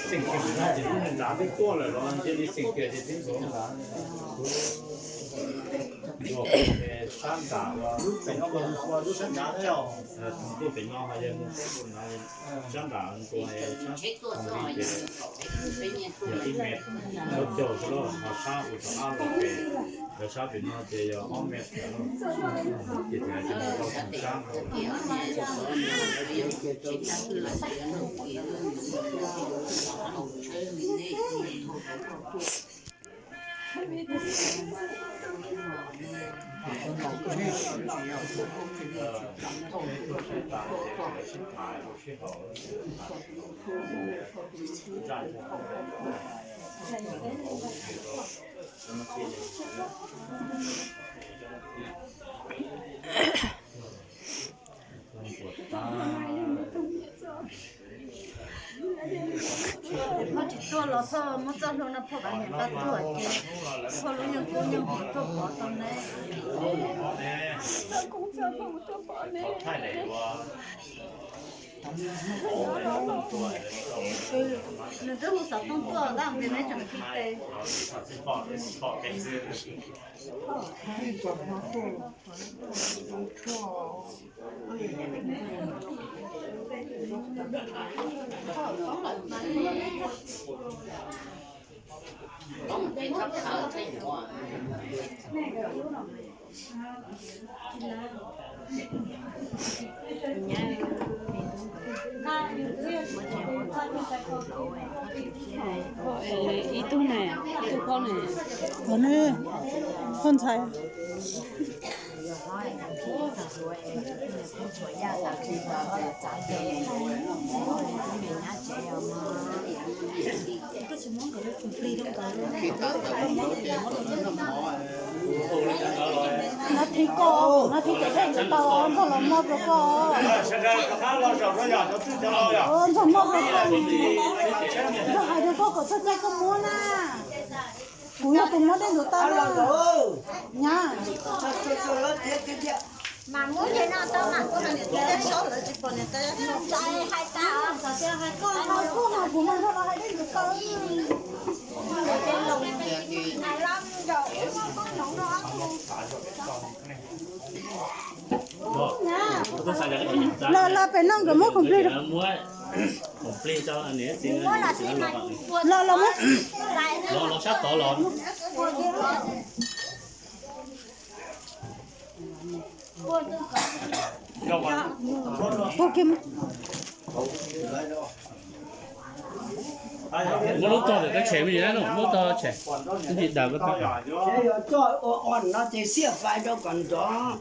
Xeem Kiag no ces lub nram twb tuaj lawm los cia li Xeem Kiag ces twb ntxuav nram. Ntxuav sab nram uas lub pem no, lub sab nram, thaum tuaj pem no ho yog mus sab nram, sab nram ntxuav sab li ces yog ib mev, lub caug xwb lauj, ho sab uas rov qab los pem, yog sab pem no ces yog ob mev lawm lauj. Ces thaum tsis mus rau thaum sab no. Muab tsis tuaj los thoj muab txoj hlua no phoj pab niam pab tuaj ces phoj lub nyuag kub nyuag hmoov tuaj pov tau neb. Nws twb hu xov tooj tuaj tab ntias neb tseem khi tes. Ib tug ne, ib tug phob ne. Ua ne, phob ntxhais. Nab thib koj, nab thib cov dej ntawd tau ntxog los muab rau koj. Ntxog muab rau koj, ntxog hais rau koj kom txog caij koj muab na. Kuv yog tus muab dej ntawd tau na. Nyab. Mas muab li no tau mas kuv hais niam tij lej saub lawv tsis pom niam tais. Hais tas os, hais koj hais koj mas kuv mas nrog los hais dej ntawd tau. Los los pem no nkawd muab khoom plig. Los los muab. Ua kiag. Muab lub tog ntawm koj tshem me ntsis na, muab tog tshem. Ib ntsis daws koj tog. Ces yog coj ua no ces siab fais rau kom nrov.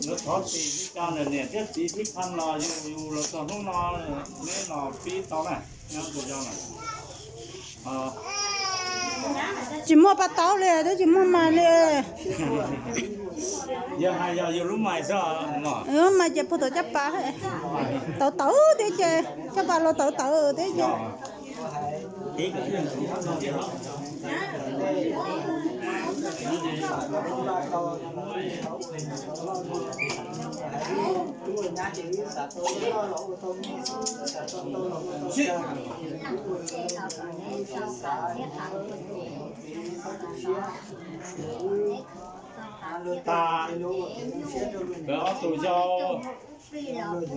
Yuav thov txim li cas na, niam thiab txiv thib phaj los yus yus los txog hnub no, neb los pib tau na, nyob tus yau na. Tsis muaj paj taub li, twb tsis muaj mais li. Yog hais yog yus lub mais xwb. Lub mais ces puag tom caj pas, tawv tawv thiab ces, caj pas los tawv tawv thiab ces. Tas, nkawd ob tug yau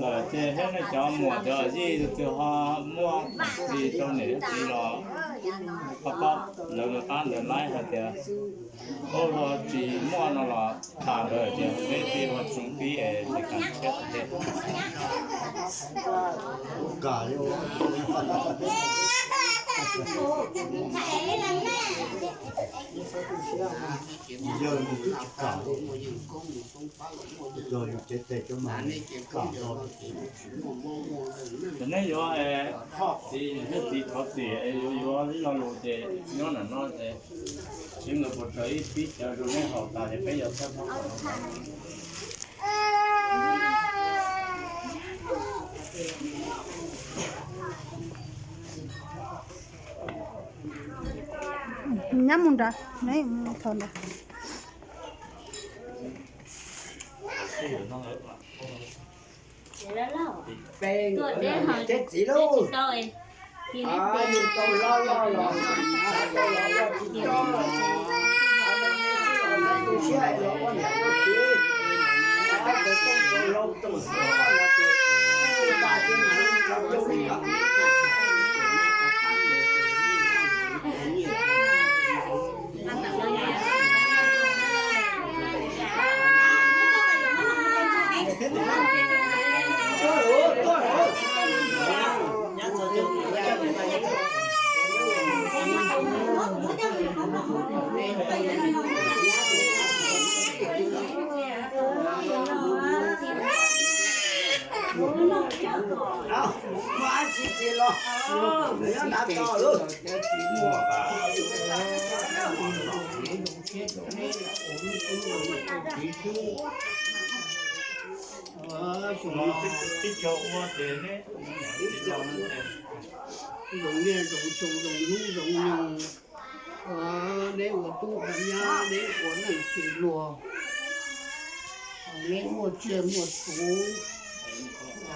lawm ces thiab nej cov muam cov yij tus twg ho muaj khoom plig rau niam thiab txiv los ho paub lawv lawv qab lawv laib hais tias, ub, ho tsis muaj no los tas lawm tias peb pib ho tsis pib es tsis kam tshiab thiab. Yog nws twb tsis kam, yog yus cev tes cov mas kam. Ces neb yuav thov txim, neb txiv thov txim es yuav yuav ib lo lus ces nyob ntawm no ces txiv nkawd puas raws ib pib cawv rau neb haus tas ces peb yuav txhawb thab. Nyab mus nrad, thov nrad. Peb txiv lauj. Yus tau loj loj los, tau loj loj tsis tau, tu siab los ua niam ua txiv, tau tau laus tau xyoo los ces, tas ces mas tau zoo li ko. Muaj dab tsi ces los, nyob nrad tso. Zoo niaj zoo xyoo zoo hnub zoo nyoog, neb ua tub ua nyab neb ua neej txwj luag, neb muaj tsiaj muaj txhuv,